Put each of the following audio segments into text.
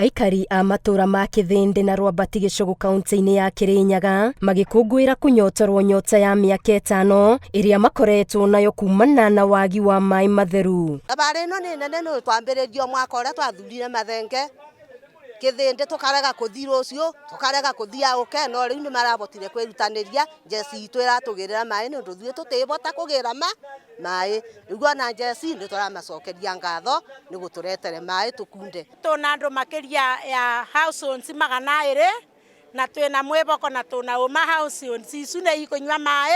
Aikari a matũra ma Kĩthĩndĩ na Rwambati Gĩcũgũ kaunti-inĩ ya Kĩrĩnyaga magĩkũngũĩra kũnyotorwo nyota ya mĩaka ĩtano ĩrĩa makoretwo nayo kumana na wagi wa maĩ matheru. Thabarĩ ĩno nĩ nene nĩ twambĩrĩrio mwaka ũrĩa twathurire Mathenge Kĩthĩndĩ tũkarega kũthi rũciũ tũkarega kũthi aũke no rĩu nĩ marabotire kwĩrutanĩria njeci itũ ĩratũgĩrĩra maĩ nĩ ũndũ ithuĩ tũtĩbota kũgĩra ma maĩ rĩu ona njeci nĩ tũramacokeria ngatho nĩ gũtũretere maĩ tũkunde. Tuna andu makiria ya households 200 na twina mwiboko na tuna uma households icu ni ikunywa mai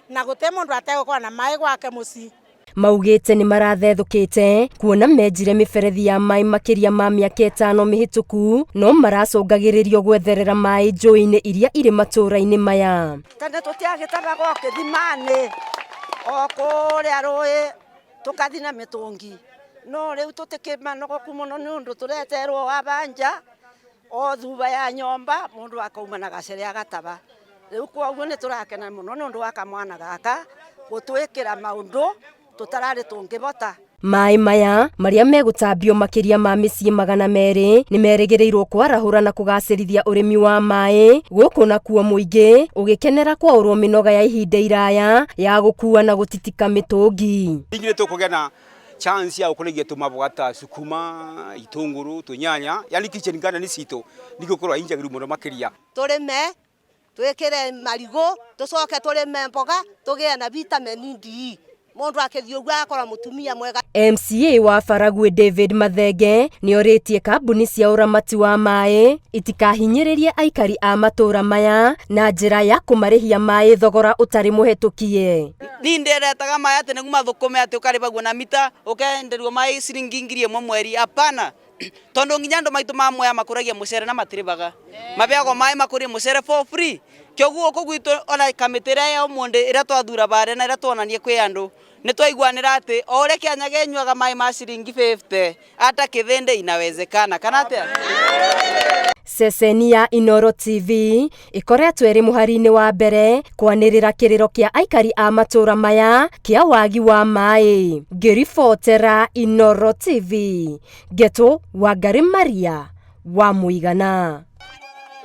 na guti mundu ategukorwo na mai gwake mucii. Maugĩte nĩ marathethũkĩte kuona menjire mĩberethi ya maĩ makĩria ma mĩaka 5 mĩhĩtũku no maracũngagĩrĩrio gwetherera maĩ njũĩ-inĩ iria irĩ matũũra-inĩ maya. Tene tũtiagĩtaraga o kĩthima-inĩ o kũrĩa rũĩ tũkathi na mĩtũngi no rĩu tũtikĩmanogoku mũno nĩ ũndũ tũreterwo wa banja o thuba ya nyomba mũndũ akauma na gacere agataba rĩu koguo nĩ tũrakena mũno nĩ ũndũ wa kamwana gaka gũtwĩkĩra maũndũ tũtararĩ tũngĩbota. Maĩ maya marĩa megũtambio makĩria ma mĩciĩ 200 nĩ merĩgĩrĩirwo kwarahũra na kũgacĩrithia ũrĩmi wa maĩ gũkũ nakuo mũingĩ ũgĩkenera kwaũrwo mĩnoga ya ihinda iraya ya gũkua na gũtitika mĩtũngi. Inyuĩ tũkũgĩa na chance ya gũkũragia tũmaboga ta sukuma, itũngũrũ, tũnyanya, yani kitchen garden citũ nĩigũkorwo injagĩrĩru mũno makĩria. Tũrĩme twĩkĩre marigũ tũcoke tũrĩme mboga tũgĩe na vitamin D mundu akithii uguo agakorwo mutumia mwega. MCA wa Baragwi David Mathenge nĩorĩtie kambuni cia ũramati wa maĩ itikahinyĩrĩrie aikari a matũũra maya na njĩra ya kũmarĩhia maĩ thogora ũtarĩ mũhetũkie. Ni ndiretaga maĩ atĩ nĩguo mathũkũme atĩ ũkarĩhagwo na mita ũkenderio maĩ ciringi 1000 mweri hapana tondu nginya andu maitu ma Mwea makuragia mucere na matiribaga mabeagwo maĩ makurie mucere for free kioguo guku gwitu ona kamĩtĩ ĩrĩa ya ũmũndĩ ĩrĩa twathura bare na ĩrĩa tuonanie kwĩ andũ nĩ twaiguanĩra atĩ o ũrĩa Kĩanyaga ĩnyuaga maĩ ma ciringi 50 hata Kĩthĩndĩ inawezekana kana atĩa. Ceceni ya Inooro TV ĩkoretwo ĩrĩ mũhari-inĩ wa mbere kwanĩrĩra kĩrĩro kĩa aikari a matũũra maya kĩa wagi wa maĩ. Ngĩribotera Inooro TV, Ngetũ Wangari Maria wa Mũigana.